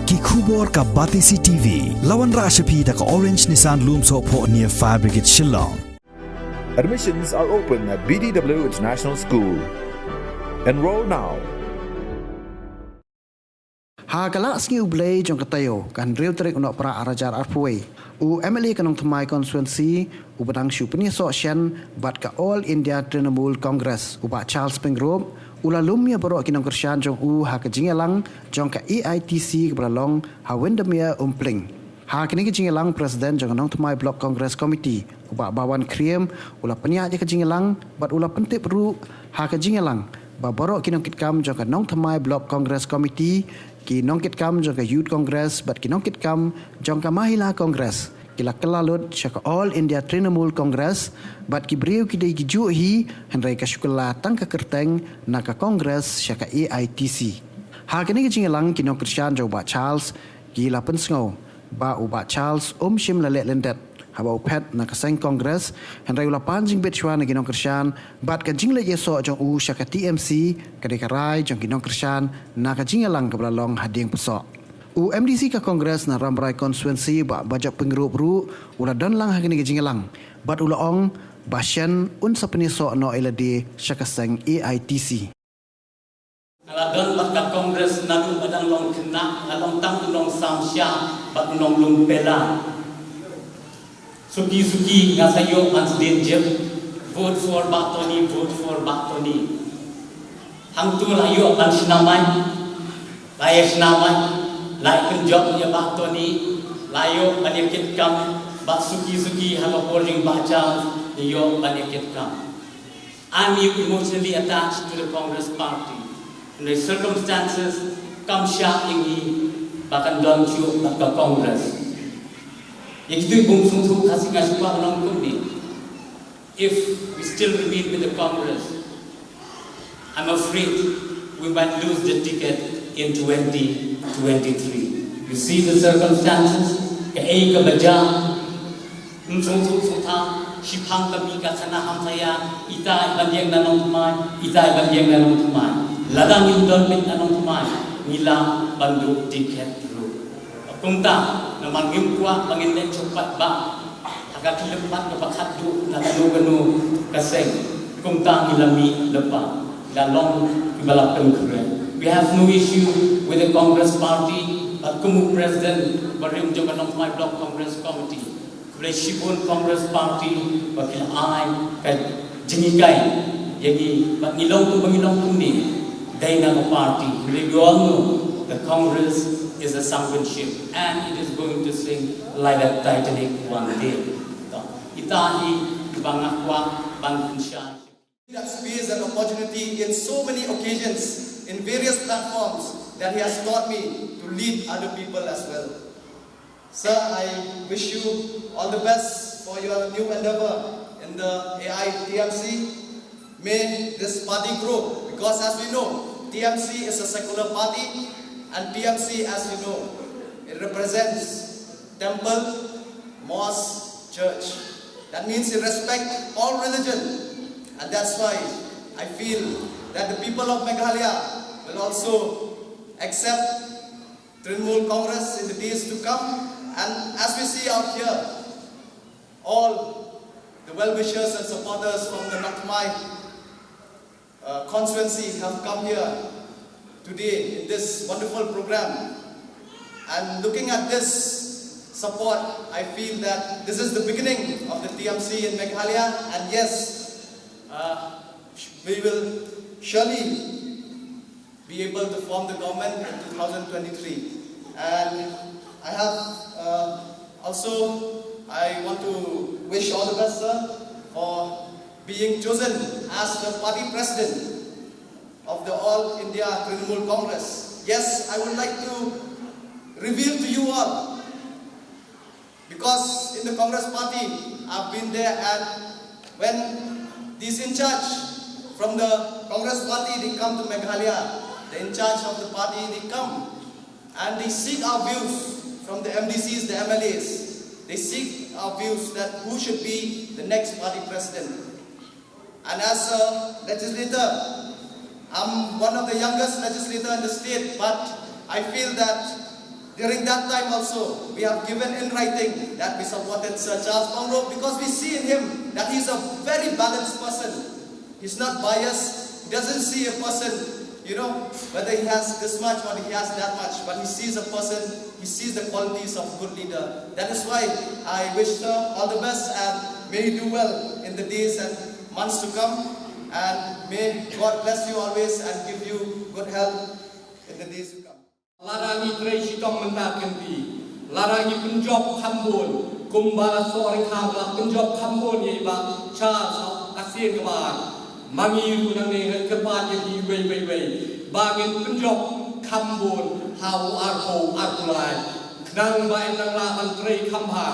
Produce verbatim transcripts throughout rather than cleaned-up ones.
Ki khubor ka Batesi T V. La wanrah sha phi da ka Orange Nissan Lumsohphoh near Fire Brigade Shillong. Admissions are open at B D W International School. Enroll now. Ha ka lad sngi U Blei jong ka taïew, ka hynriew tarik u Nohprah arhajar arphew wei, u M L A ka Nongthymmai Constituency, u ba dang shu pynïasoh shen bad ka All India Trinamool Congress, u Bah Charles Pyngrope, u la lum ïa baroh ki nongkyrshan jong u ha ka jingïalang jong ka A I T C kaba la long ha Windermere, Umpling. Ha kane ka jingïalang, President jong ka Nongthymmai Block Congress Committee, u Bah Bawan Khyriem, u la pynïaid ïa ka jingïalang bad u la pyntip ruh ha ka jingïalang ba baroh ki nongkitkam jong ka Nongthymmai Block Congress Committee, ki nongkitkam jong ka Youth Congress bad ki nongkitkam jong ka Mahila Congress ki la kylla lut sha ka All India Trinamool Congress, bad ki briew ki dei kijuh hi, hynrei ka shu kylla tang ka kyrteng na ka Congress sha ka A I T C. Ha kane ka jingïalang, ki nongkyrshan jong u Bah Charles ki la pynsngew ba u Bah Charles um shym la leh lyndet haba u phet na ka seng Congress, hynrei u la pan jingbit shuwa na ki nongkyrshan bad ka jingleit ïasoh jong u sha ka T M C ka dei ka rai jong ki nongkyrshan na ka jingïalang kaba la long ha Diengpysoh. U M D C ka Congress na Rambrai Constituency, Bah Bajop Pyngrope ruh u la don lang ha kane ka jingïalang bad u la ong ba shen un sa pynïasoh noh ïa lade sha ka seng A I T C. Nga la don bad ka Congress naduh ba dang long khynnah, nga long tang u nongsam sha bad u nonglum pela. Suki suki nga sa ïoh ban sdien jip, vote for Bah Tony, vote for Bah Tony. Hangto la ïoh ban shna mait, la ïa shna mait, la ïa pynjop ïa Bah Tony, la ïoh ban ïa kit kam bad suki suki ha ka por jong Bah Charles, ïoh ban ïa kit kam. I'm emotionally attached to the Congress Party. Hynrei circumstances kam shah ïa ngi ba kan don shuh bad ka Congress. Ïa kito i bym sngewthuh Khasi nga shu kwah ban ong kumne. If we still remain with the Congress, I'm afraid we might lose the ticket in twenty twenty-three. You see the circumstances, kaei kaba jia, ym sngewthuh sngewthuh, shiphang ka mih ka khana hamsaïa, ita i ban ïeng na Nongthymmai, ita i ban ïeng na Nongthymmai. Lada ngim don beit na Nongthymmai, ngi lah ban duh ticket ruh. Kumta, namar ngim kwah ba ngin leit shuh pat ba ha ka khyllipmat kaba khatduh na kano kano ka seng. Kumta ngi la mih lypa, ngi la long kiba la pynkhreh. We have no issue with the Congress Party, bad kum u President barim jong ka Nongthymmai Block Congress Committee, khublei shibun Congress Party ba ki la ai ka jinghikai ïa ngi, bad ngi long kumba ngi long kumne dei na ka party. We all know the Congress is a sunken ship and it is going to sink like a Titanic one day. To, ita hi kiba nga kwah ban pynshai. That space and opportunity in so many occasions, in various platforms, that he has taught me to lead other people as well. Sir, I wish you all the best for your new endeavor in the A I T M C. May this party grow, because as we know, T M C is a secular party, and T M C, as you know, it represents temple, mosque, church. That means it respects all religion, and that's why I feel that the people of Meghalaya will also accept Trinamool Congress in the days to come. And as we see out here, all the well-wishers and supporters from the Nongthymmai uh, constituency have come here today in this wonderful program. And looking at this support, I feel that this is the beginning of the T M C in Meghalaya. And yes, uh, we will surely be able to form the government in two thousand twenty-three. And I have uh, also, I want to wish all the best, sir, for being chosen as the party president of the All India Trinamool Congress. Yes, I would like to reveal to you all, because in the Congress party, I've been there, and when these in charge from the Congress party, they come to Meghalaya, the in charge of the party, they come and they seek our views from the M D Cs, the M L As. They seek our views that who should be the next party president. And as a legislator, I'm one of the youngest legislator in the state, but I feel that During that time also, we have given in writing that we supported Sir Charles Maung Ruoth because we see in him that he's a very balanced person. He's not biased. He doesn't see a person, you know, whether he has this much or he has that much, but he sees a person, he sees the qualities of a good leader. That is why I wish Sir all the best and may he do well in the days and months to come. And may God bless you always and give you good health in the days to come. Lada ngi trei shitom mynta kynti, lada ngi pynjop kham bun kumba la sor i kha, la pynjop kham bun ïa i Bah Charles ha ka sien kaba ar. Ma ngi ruh nangne ngi kyrpad ïa phi iwei pa iwei ba ngin pynjop kham bun ha u arphew arphew lai, khnang ba yn nang lah ban trei kham bha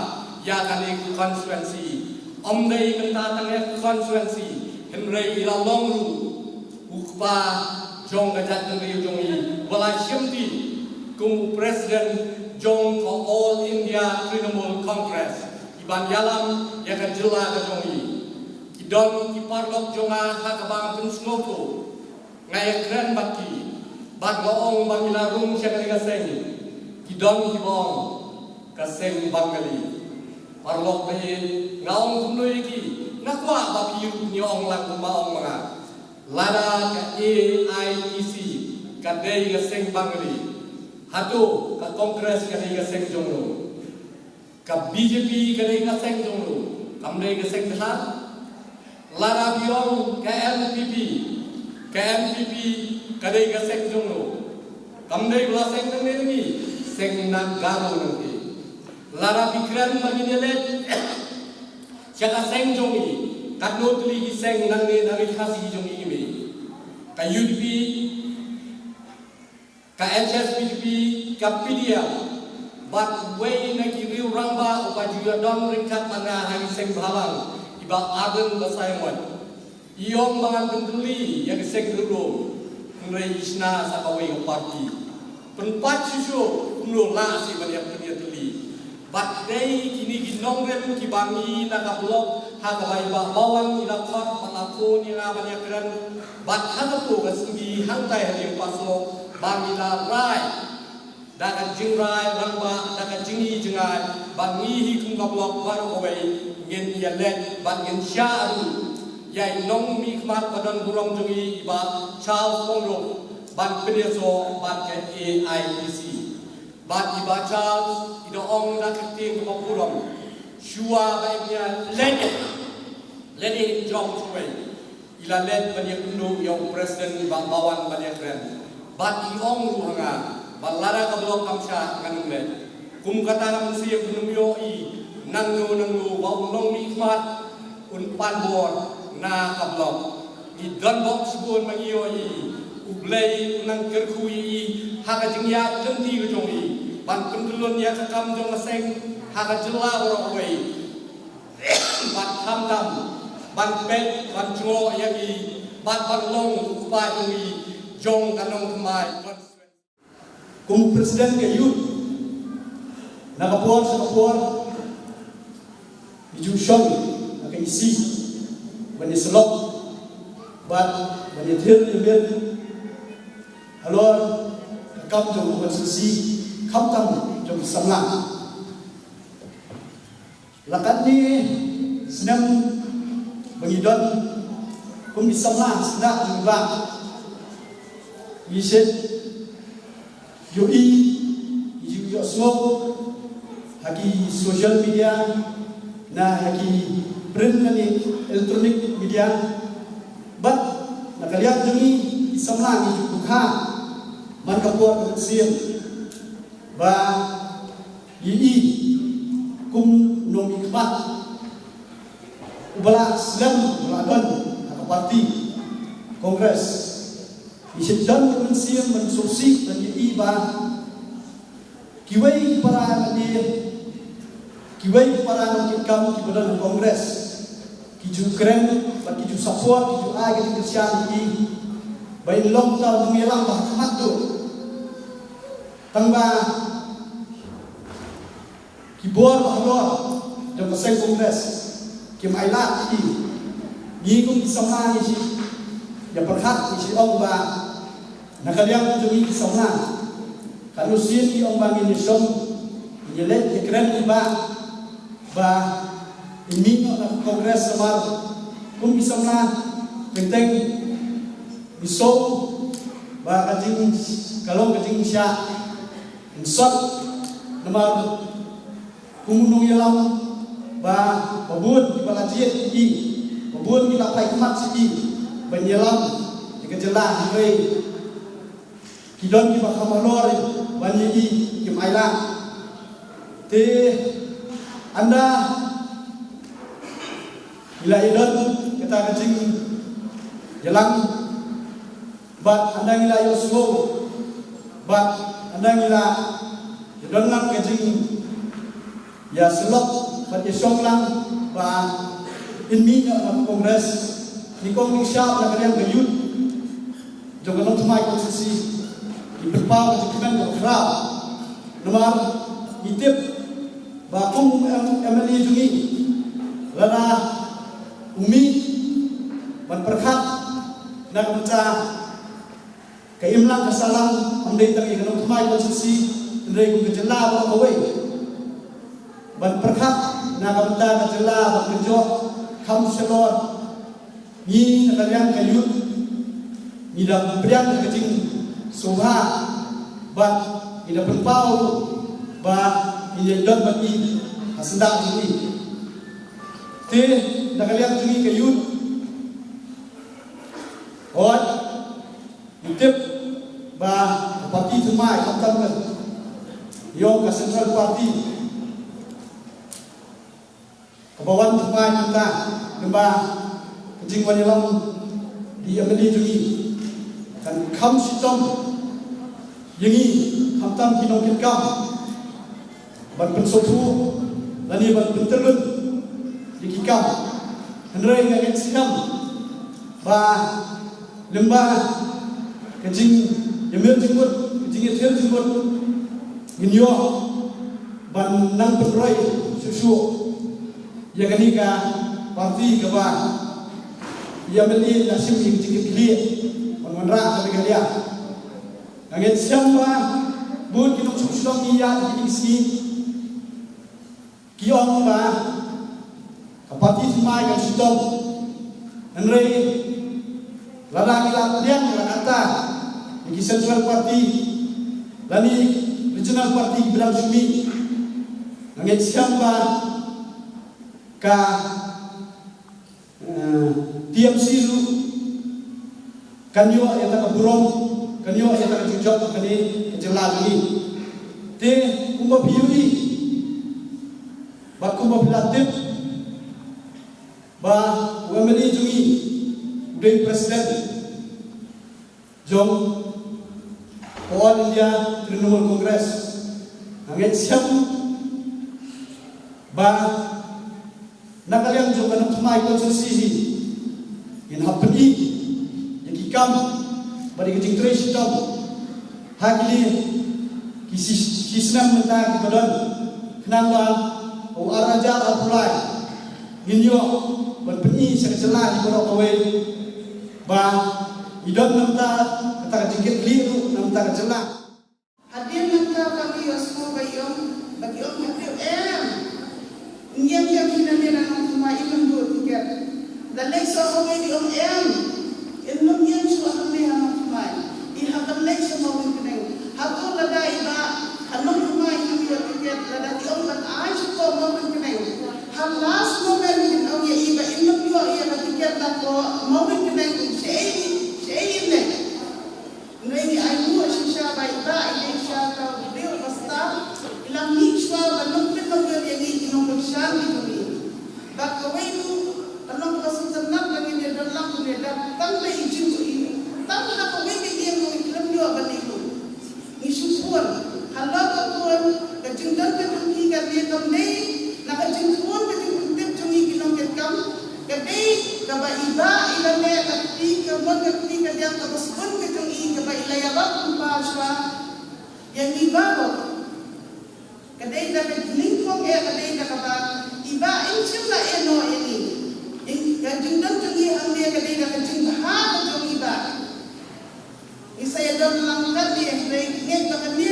ïa kane ka constituency. Ym dei mynta tang ïa ka constituency, hynrei i la long ruh u kpa jong ka jaitbynriew jong ngi, ba la shimti kum u president jong ka All India Trinamool Congress, i ban ïalam ïa ka jylla ka jong ngi. Ki don ki paralok jong nga ha kaba nga pynsngewthuh, nga ïakren bad ki, bad nga ong ba ngi la rung sha kane ka seng. Ki don kiba ong ka seng Bengali. Paralok ba ïeit, nga ong kumno ïa ki? Nga kwah ba phi ruh phin ïa ong lang kumba ong ma nga. Lada ka A I T C ka dei ka seng Bengali, hato ka Congress ka dei ka seng jong no? Ka B J P ka dei ka seng jong no, kam dei ka seng Bihar? Lada phi ong ka N P P, ka N P P ka dei ka seng jong no, kam dei ba la seng nangne na ngi, seng na Garo nangne. Lada phi kren ba ngin ïaleit sha ka seng jong ngi, katno tylli ki seng nangne na ri Khasi jong ngi ki mih? Ka U D P, ka H S P D P, ka P D L, bad uwei na ki riew rangbah uba ju ïadon ryngkat bad nga ha ki seng bhalang, i Bah Ardent Basaiawmoit. I ong ba ngan pyntylli ïa ka seng Ri Lum, hynrei i shna sa kawei ka party. Pynpait shuh shuh kumno lah shuh ban ïa pynïatylli. Bad dei kine ki nongrim kiba ngi na ka block ha kaba i Bah Bawan i la khot bad la phone ïa nga ban ïakren. Bad ha kato ka sngi hangtai ha Diengpassoh ba ngi la rai da ka jingrai rangbah, da ka jingi jingai, ba ngi hi kum ka block baroh kawei ngin ïaleit bad ngin shah ruh ïa i nongmihkhmat ba don burom jong ngi, i Bah Charles Maung Ruoth, ban pynïasoh bad ka A I T C. Bad i Bah Charles i da ong da ka ktien kaba burom, shuwa ba i ïaleit, leit i jong shuwa, i la leit ban ïakynduh ïa u president i Bah Bawan ban ïakren. Bad i ong ruh ha nga ba lada ka block kam shah ngan ym leit. Kum kata ka mynsiem phin ym ïohi nangno nangno ba u nongmihkhmat un pan bor na ka block. Ngi don bok shibun ba ngi ïohi U Blei u nang kyrkhu ïa i ha ka jingïaid lynti ka jong i ban pyntyllun ïa ka kam jong ka seng ha ka jylla baroh kawei. Bad khamtam ban peit ban jngoh ïa i, bad ban long u kpa jong i jong ka Nongthymmai Constituency. Kum president ka youth, na ka por sha ka por ngi ju shong ha ka E C ban ïasyllok bad ban ïathir ïamir halor ka kam jong ka constituency, khamtam jong ki samla. La katne snem ba ngi don kum ki samla sdang jong i Bah, ngi shet ïohi, ngi ju ïohsngew ha ki social media, na ha ki print lane electronic media. Bad na ka liang jong ngi ki samla ngi ju pyrkhat man ka por ka mynsiem ba ngi i kum nongmihkhmat uba la slem, uba la don ha ka party Congress. Ngi shet don ka mynsiem ban sngewsih ban ïohi ba kiwei ki para lane kiwei ki para nongkitkam kiba don ha Congress ki ju kren bad ki ju support, ki ju ai ka jingkyrshan ïa i ba in long uta u nongïalam ba hakhmat duh. Tangba ki bor ba halor jong ka seng Congress kim ailad ïa i. Ngi kum ki samla ngi shu ïa pyrkhat, ngi shu ong ba na ka liang jong ngi ki samla Katno sien ki ong ba ngin ïa shong, ngin ïa leit ïa kren ïa i Bah, ba in mih noh na Congress namar kum ki samla teng teng ngi sngew ba ka jing, ka long ka jingshah mynsot namar kum u nongïalam ba, ba bun kiba la jied ïa i, ba bun ki la phai khmat sha i ban ïalam ïa ka jylla, hynrei ki don kiba kham halor ban ïa i, kim ailad. Te ynda ngi la ïadon kata ka jingïalang, bad ynda ngi la ïohsngew, bad ynda ngi la ïadon lang ka jingïasyllok bad ïashong lang ba in mih noh na Congress, ngi kong ngi shah na ka liang ka youth jong ka Nongthymmai constituency, ngi pynpaw ka jingkmen kaba khraw. Namar ngi tip ba kum u M-, MLA jong ngi, lada u mih ban pyrkhat na ka bynta ka imlang ka sahlang, ym dei tang ïa ka Nongthymmai constituency, hynrei kum ka jylla baroh kawei, ban pyrkhat na ka bynta ka jylla ban kynjoh kham shalor, ngi na ka liang ka youth ngi da pdiang ka jingsngewbha bad ngi da pynpaw ba ngin ïa don bad i ha syndah jong i. Te na ka liang jong ngi ka youth, hooid, ngi tip ba ka party thymmai, khamtam ka ïong ka Central Party kaba wan thymmai mynta, lyngba ka jingwan ïalam da i MLA jong ngi, kan kham shitom ïa ngi, khamtam ki nongkitkam, ban pynsngewthuh lane ban pyntyllun ïa ki kam. Hynrei nga ngeit skhem ba lyngba ka jingïamir jingmut, ka jingïathir jingmut, ngin ïoh ban nang pynroi shuh shuh ïa kane ka party kaba i MLA la shim ïa ka jingkitkhlieh ban wanrah ka Meghalaya. Nga ngeit skhem ba bun ki nongshong shnong ngi ïa ki sngi ki ong ba ka party thymmai kan shitom. Hynrei lada ngi la pdiang la kata ïa ki central party lane regional party kiba dang shu mih, nga ngeit skhem ba ka Eh, T M C ruh kan ïoh ïa kata ka burom, kan ïoh ïa kata ka jingjop ha kane ka jylla jong ngi. Te kumba phi ïohi bad kumba phi la tip ba u MLA jong ngi u dei president jong ka All India Trinamool Congress. Nga ngeit skhem ba na ka liang jong ka Nongthymmai constituency hi ngin hap pyni ïa ki kam bad ïa ki jingtrei shitom ha kine ki shi, shi snem mynta kiba don, khnang ba ha u ar hajar arphew lai ngin ïoh ban pyni sha ka jylla hi baroh kawei ba ngi don na bynta kata ka jingkitkhlieh ruh na bynta ka jylla. Hadien nangta ba ngi ïohsngew ba ïong, ba ki ong, em, ngin ïeng ïa ki na ne na Nongthymmai, im duh tiket. Da leit sha kawei ki ong, em, im ïeng shuh hangne ha Nongthymmai, i hap ban leit sha Mawryngkneng. Hato lada i Bah ha Nongthymmai im ïoh tiket, lada ki ong ban ai sha ko Mawryngkneng, ha last moment kin ong ïa i ba im ïoh ïa ka tiket na ko Mawryngkneng, shaei, shaei i leit. Hynrei ngi ainguh shisha ba i Bah i dei shisha uta u briew uba stad, i la mih shuwa ban nongpynlong ïa ngi ki nongkyrshan ki jong ngi. Bad kawei ruh ka long kaba sngewtynnat ba ngin ïa don lang kumne da tang ba i jing i, tang ha kawei ka ïing ruh ngi khlem ïoh ban ïoh. Ngi shu bun halor ka bun ka jingdon ka jong ngi ka dei kam dei na ka jingpun ka jingpyntip jong ngi ki nongkitkam. Ka dei kaba i Bah i la leh ka kti, ka mon ka kti ka diang kaba sbun ka jong i kaba i la ïarap lypa shuwa ïa ngi baroh. Ka dei da ka jingkhong eh, ka dei da kaba i Bah im shym la eh noh ïa ngi. Ka jingdon jong ngi hangne ka dei da ka jingbha ka jong i Bah. Ngi sa ïa don lang katne, hynrei ngi ngeit ba kane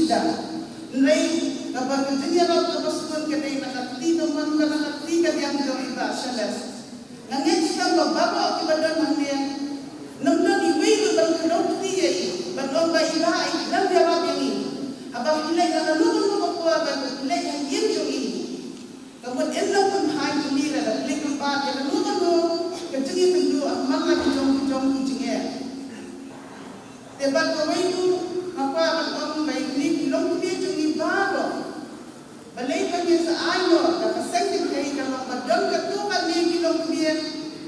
Hynrei kaba ka jingïarap kaba sngewbha ka dei na ka kti ka mon bad na ka kti ka diang jong i Bah Charles. Nga ngeit skhem ba baroh kiba don hangne, ym don iwei ruh ban kdew kti ïa i ban ong ba i Bah i khlem ïarap ïa ngi. Haba phi leit ha kano kano ka por bad phi leit ha ïing jong i, ka mut ym don pynhai jong i lada phi leit kyrpad ïa kano kano ka jingïakynduh ha man la ki jong ki jong ki jingeh. Te bad kawei ruh nga kwah ban ong ba ïa kine ki longkmie jong ngi baroh, balei ba ngin sa ai noh da ka seng kynthei, ka long ba don katto katne ki longkmie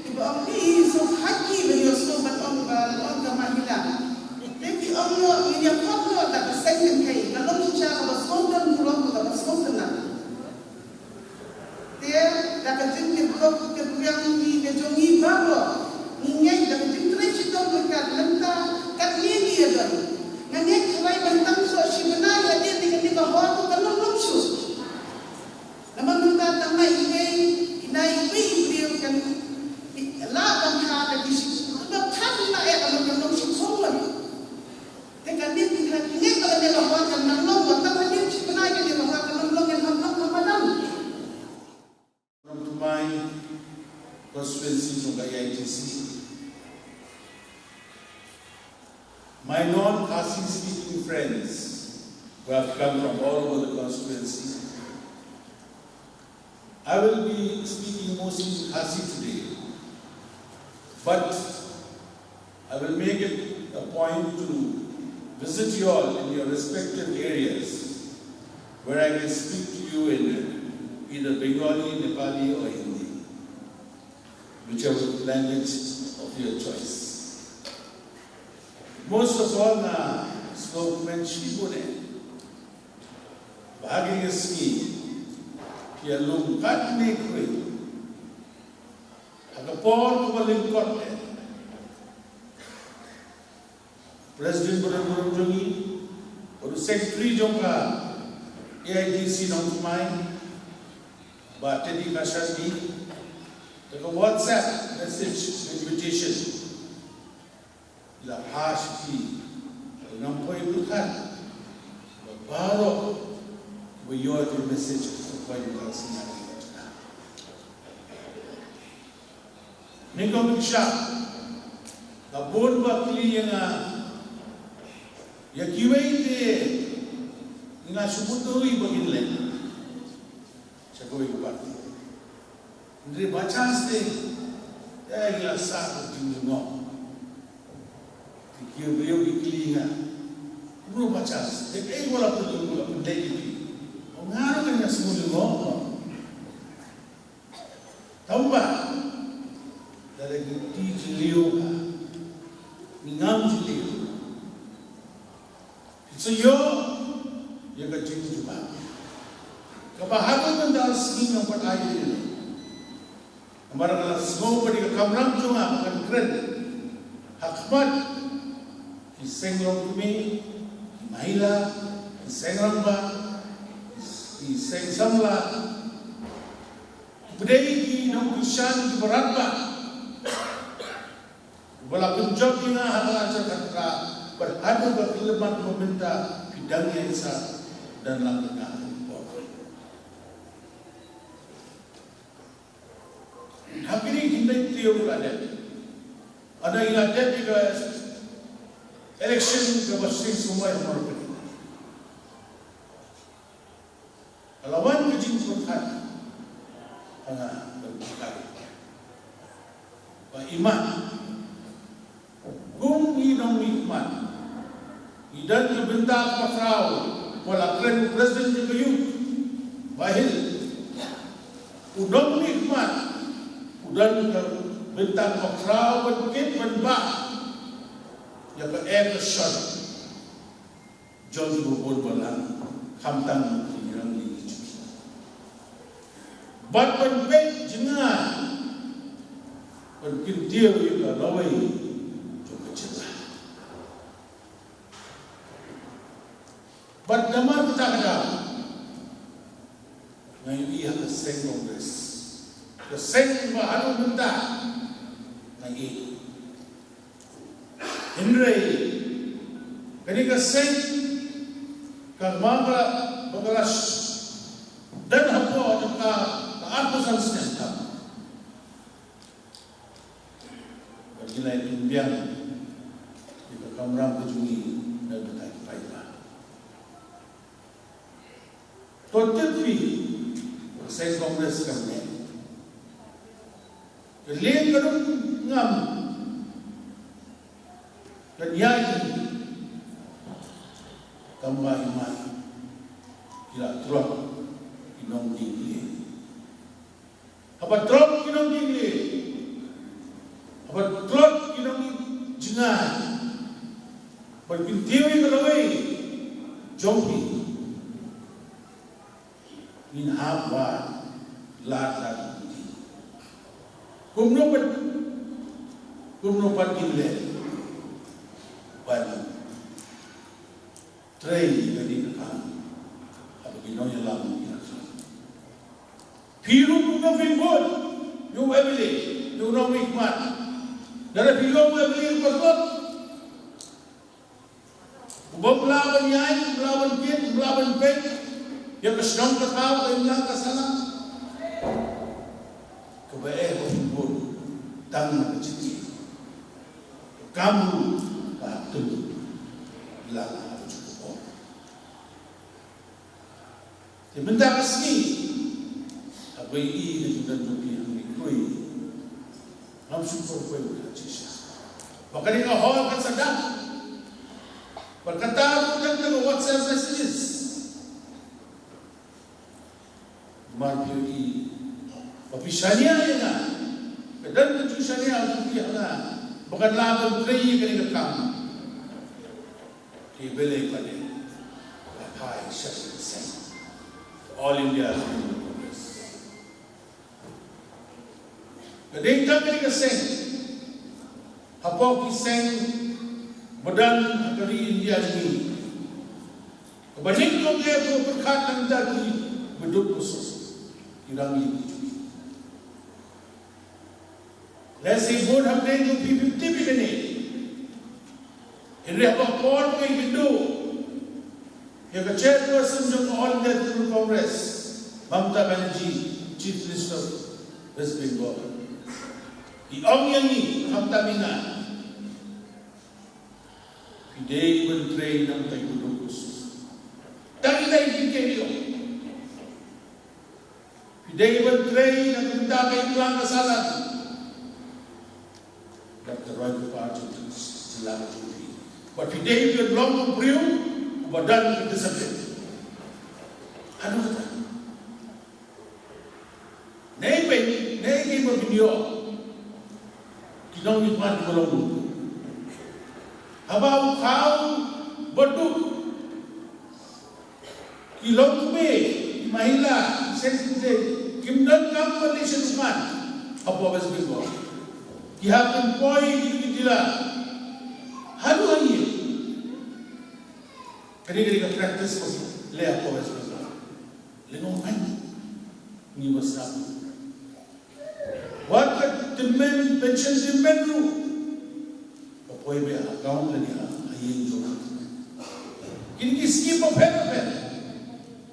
kiba ong, i sngewkhat ki ban ïohsngew ban ong ba la ong ka Mahila. Te ki ong noh, ngin ïa khot noh da ka seng kynthei, ka long shisha kaba sngewdon burom, kaba sngewtynnat. Te da ka jingkyrkhu kyrkhu ïa ngi ka jong ngi baroh, ngi ngeit da ka jingtrei shitom ryngkat mynta katne ngi ïa don. Nga ngeit hynrei ban tang soh shi bnai hadien kane ka hor kan ym long shuh. Namar mynta tang na iwei, na iwei i briew kan lah ban kha da ki shi, ba kha na eh kan ym long shuh shuh. Te kane phi kha phi ngeit ba kane ka hor kan nang long, wat tang hadien shi bnai kane ka hor kan nang long, ngan ham long ha madan. From to my constituency jong ka A I D C. My non-Khasi speaking friends who have come from all over the constituency. I will be speaking mostly in Khasi today, but I will make it a point to visit you all in your respective areas where I can speak to you in either Bengali, Nepali, or Hindi, whichever language of your choice. Most of all, nga sngewkmen shibun eh ba ha kine ki sngi ki ïalum katne kawei. Ha ka por kaba lyngkot eh, President ba don burom jong ngi, bad u Secretary jong ka A I D C Nongthymmai, Bah Teddy Kashari, da ka WhatsApp message invitation. La pass ki, ngam poi pyrkhat ba baroh ba ïoh ki message ka poi ka sngi. Nyngkong nyngshap, ka bun ba kylli ïa nga, ïa kiwei te nga shu buh ïa ba kin leh sha kawei ka party. Hynrei ba chance te, ïa ngi la sah ka jinglyngngoh. Te ki briew ki kylli nga, kumno ba chance te, kaei ba la pynlong, ba la pynlong ïa ki. Nga ruh nga sngew lyngngoh. Tangba lada ngi ti jylliew, ngi ngam jylliew, ngi sa ïoh ïa ka jingjubab kaba haduh mynta ka sngi ngam pat ai ïa. Namar nga la sngew ba dei ka kamram jong nga ban kren ha khmat ki seng longkmie, ki mahila, ki seng rangbah, ki seng samla, ba dei ki nongkyrshan kiba radbah ba la pynjop ïa nga ha ka lashai ka kynta, bad haduh ka khyllipmat mynta phi dang ïaisah, dang la pynah. Ha kine ki hynriew taïew la dep, haba ngi la dep ïa ka election kaba shisha sumar ha Mawryngkneng, ka la wan ka jingpyrkhat ha nga, ka jingpyrkhat ba imat kum i nongmihkhmat, i don ka bynta kaba khraw, ba la kren u president jong ka youth, Bah Hill. U nongmihkhmat u don ka bynta kaba khraw ban kit ban bah ïa ka eh ka shon jong kiba bun balang, khamtam ki rangbah ki jong ngi. Bad ban peit jingngeit, ban kyntiew ïa ka lawei jong ka jylla. Bad namar kata ka daw nga ïohi ha ka seng Congress, ka seng ba haduh mynta nga ïeit. Hynrei kane ka seng Ka mama ba ka la don hapoh jong ka ka arphew san snem tam. Bad ngi la ïathuh biang ïa ka kamram ka jong ngi na ka bynta ki paidbah. To tip phi, ka seng Congress kam ne. Ka lieng ka dum ngam. Kan ïa i kam ba i mai ki la trot ki nongdie. Haba trot ki nongdie, haba trot ki nongdie jngai, ba kin tiew ïa ka lawei jong ki. Ngin hap wad lad lad kumti. Kumno pat, kumno pat ngin leh ban trei ïa kane ka kam haba ki nongïalam ki la kha. Phi ruh kumno phin bud ïa u M L A, ïa u nongmihkhmat. Lada phi ïoh u M L A u paslot, u bym lah ban ïaid, u bym lah ban kit, u bym lah ban peit ïa ka shnong ka thaw, ka imlang ka sahlang. Kaba eh ba phin bud tang na ka jingim. Ka kam ruh ka hap tynjuh lang ha ka jingim. Te mynta ka sngi, haba i ka jingdon jong phi hangne khrui, ngam shu pyrkhat shisha ba kane ka hall kan sa dap. Bad kata ruh dang da ka WhatsApp messages. Namar phi ïohi ba phi shaniah ïa nga, ka don ka jingshaniah jong phi ha nga ba ngan lah ban trei ïa kane ka kam. Te balei pat la phai sha ka seng All India Student Congress? Ka dei tang kane ka seng hapoh ki seng ba don ha ka ri India jong ngi, kaba nyngkong eh ba pyrkhat na ka bynta ki baduk basuk, ki rangli ki jong ngi. Lehse bun hapdeng jong phi phim tip ïa kane. Hynrei haba por ba ngi kynduh ïa ka chairperson jong ka All India Trinamool Congress, Mamata Banerjee, Chief Minister of West Bengal, i ong ïa ngi, khamtam ïa nga, phi dei ban trei na ka bynta ki baduk basuk. Tang ïa kine ki ong. Phi dei ban trei na ka bynta ka imlang ka sahlang bad ka roi ka par jong ka jylla ka jong phi. Bad phi dei ban long u briew uba don ka discipline. Haduh katta. Nei peit, nei ki ba phin ïoh ki nongmihkhmat kiba long baduk. Haba u khaw baduk, ki longkmie, ki mahila, ki seng seng, kim don kam ban leit sha dukan hapoh West Bengal. Ki hap ban poi ki, ki dealer haduh ha ïing. Kane, kane ka practice ba ki leh hapoh West Bengal. Lyngngoh aiñ ngi ba sngap. Wat ka tymmen, pension tymmen ruh ka poi beit ha account lane ha ïing jong ka. Kine ki scheme bapher bapher.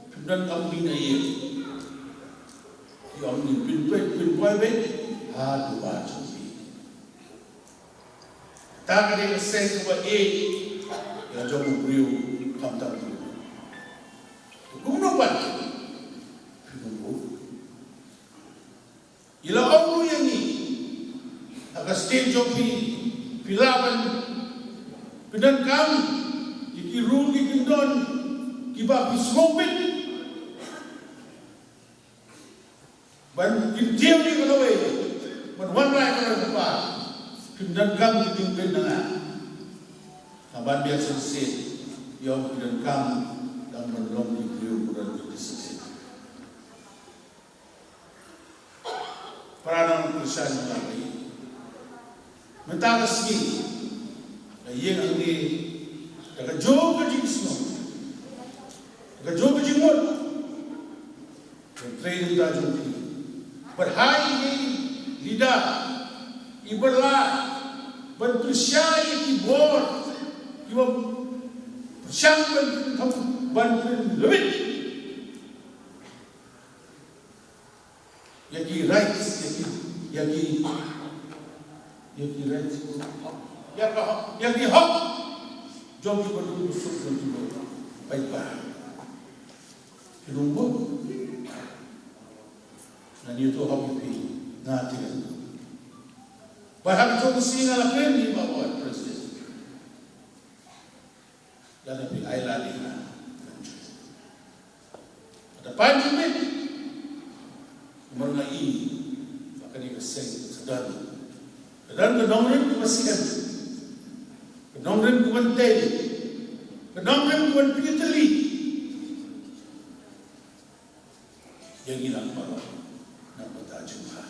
Phin don kam pynïaid. Ki ong ngin pynpoi, pynpoi beit ha duwar jong phi. Kata ka dei ka seng kaba ïeit ïa la jong u briew khamtam u briew. Kumno pat phi ong u? I la ong ruh ïa ngi ha ka state jong phi, phi lah ban pyndonkam ïa ki rule ki kyndon kiba phi sngewbit ban kyntiew ïa ka lawei, ban wanrah ïa ka lawei kaba phim donkam ki jingbit na nga. Nga ban biang shisien, ïa u phi donkam tang ban long ki briew ba don ka discipline. Para nongkyrshan jong nga, mynta ka sngi ka ïing hangne da ka jong ka jingsngew, da ka jong ka jingmut, ka trei na ka bynta jong phi. Bad ha i leader iba lah ban pyrshah ïa ki bor kiba pyrshang ban pynthong ban pynlait ïa ki rights, ïa ki, ïa ki, ïa ki rights, ïa ka, ïa ki hok jong ki badonbusuk, jong ki ba paidbah. Ki long bun. Ngan ïathuh hok ïa phi, nga te. Ba ha ka jong ka sngi nga la kren ïa i Bah President. Lada phi ai lad ïa nga, ngan shu. Lada pan jingmut, namar nga i ba kane ka seng sa don, ka don ka nongrim kaba siem, ka nongrim kaban tei, ka nongrim kaban pynïatylli ïa ngi lang baroh na ka bynta jong ka.